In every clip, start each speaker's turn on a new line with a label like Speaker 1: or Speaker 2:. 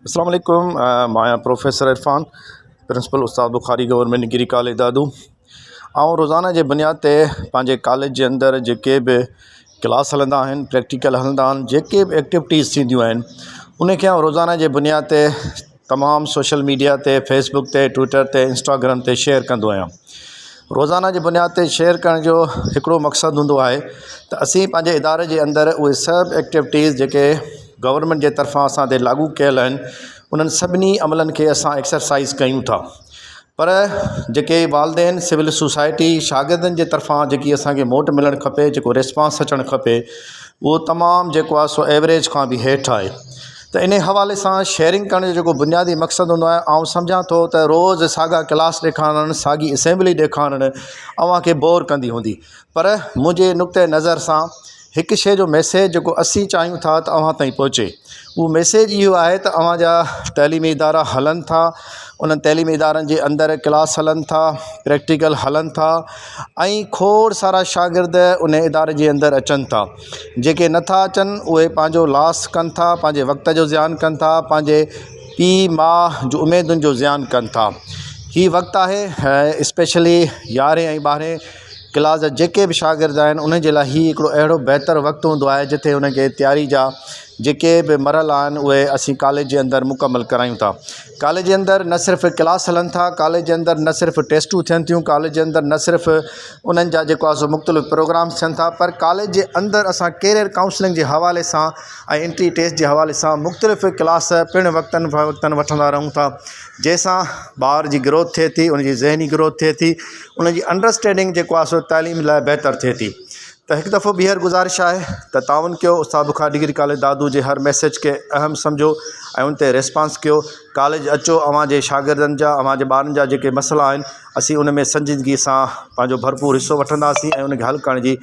Speaker 1: اسلام عليڪم مان آهيان پروفيسر عرفان پرنسپل استاد Bukhari government degree college Dadu آئون روزانه جي بنياد تي پنهنجي ڪاليج جي اندر جيڪي به ڪلاس هلندا آهن پريڪٽيڪل هلندا آهن جيڪي به ايڪٽيوٽيز ٿينديون آهن ان کي آئون روزانه جي بنياد تي تمام سوشل ميڊيا تي فيسبڪ تي ٽوئٽر تي انسٽاگرام تي شيئر ڪندو آهيان روزانه جي بنياد تي شيئر ڪرڻ جو هڪڙو مقصد هوندو آهي ته اسين پنهنجي اداري جي اندر اهي سڀ ايڪٽيوٽيز جيڪي گورنمينٽ جي طرفان اسان تي لاڳو ڪيل آهن انهن سڀني عملن کي اسان ايڪسرسائز ڪيون ٿا پر جيڪي والدين سول سوسائٽي شاگردن جي طرفان جيڪي اسانکي موٽ ملڻ کپي جيڪو ريسپانس اچڻ کپي اهو تمام جيڪو آهي سو ايوريج کان به هيٺ آهي ته ان حوالي سان شيئرنگ ڪرڻ جو جيڪو بنيادي مقصد هوندو آهي آئون سمجهان ٿو ته روز ساڳا ڪلاس ڏيکارڻ ساڳي اسيمبلي ڏيکارڻ اوهانکي بور ڪندي هوندي پر منهنجي نقطي نظر سان هڪ شيء جو ميسيج جيڪو اسين چاهيون ٿا ته اوهان تائين پهچي اهو ميسيج اهو آهي ته اوهان جا تعليمي ادارا هلن ٿا انهن تعليمي ادارن جي اندر ڪلاس هلن ٿا پريڪٽيڪل هلن ٿا ۽ کوڙ سارا شاگرد ان اداري جي اندر اچن ٿا جيڪي نٿا اچن اهي پنهنجو لاس ڪن ٿا پنهنجي وقت جو زيان ڪن ٿا پنهنجي پيءُ ماءُ جون اميدن جو زيان ڪن ٿا هي وقت آهي اسپيشلي يارهين ۽ ٻارهين ڪلاس جا جيڪي به شاگرد آهن انهن جي لاء هي هڪڙو اهڙو بهتر وقت هوندو آهي جتي انهن کي تياري جا جيڪي به مرحلا آهن اهي اسين ڪاليج جي اندر مڪمل ڪرايون ٿا ڪاليج جي اندر نه صرف ڪلاس هلن ٿا ڪاليج جي اندر نه صرف ٽيسٽون ٿين ٿيون ڪاليج جي اندر نه صرف انهن جا جيڪو آهي سو مختلف پروگرامس ٿين ٿا پر ڪاليج جي اندر اسان ڪيريئر ڪائونسلنگ جي حوالي سان ۽ انٽري ٽيسٽ جي حوالي سان مختلف ڪلاس پڻ وقتن فوقتن وٺندا رهون ٿا جنهن سان ٻار جي گروٿ ٿئي ٿي ان جي ذهني گروٿ ٿئي ٿي ان جي انڊراسٽينڊنگ جيڪو آهي سو تعليم لاء بهتر ٿئي ٿي ته هڪ دفعو ٻيهر گذارش آهي ته تعاون ڪيو استاد بخاري ڊگري ڪاليج دادو جي هر ميسيج کي اهم سمجهو ۽ ان تي ريسپانس ڪيو ڪاليج اچو اوهان جي شاگردن جا اوهان جي ٻارن جا جيڪي مسئلا آهن اسين ان ۾ سنجيدگي سان پنهنجو ڀرپور حصو وٺنداسين ۽ ان کي حل ڪرڻ جي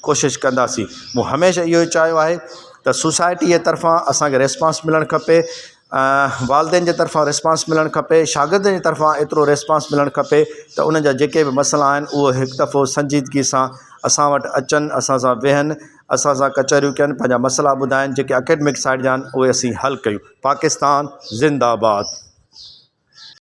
Speaker 1: ڪوشش ڪنداسين مون هميشه اهو ئي چاهيو آهي ته سوسائٽي جي طرفان اسانکي ريسپانس ملڻ کپي والدين جي طرفان ريسپانس ملڻ کپي شاگردن جي طرفان ايترو ريسپانس ملڻ کپي ته انهن جا جيڪي به مسئلا آهن اهي هڪ دفعو سنجيدگي سان اسان وٽ اچن اسان سان ويهن اسان سان ڪچهريون ڪن پنهنجا مسئلا ٻڌائين جيڪي اڪيڊمڪ سائيڊ جا آهن اهي اسين حل ڪيون پاڪستان زنده باد.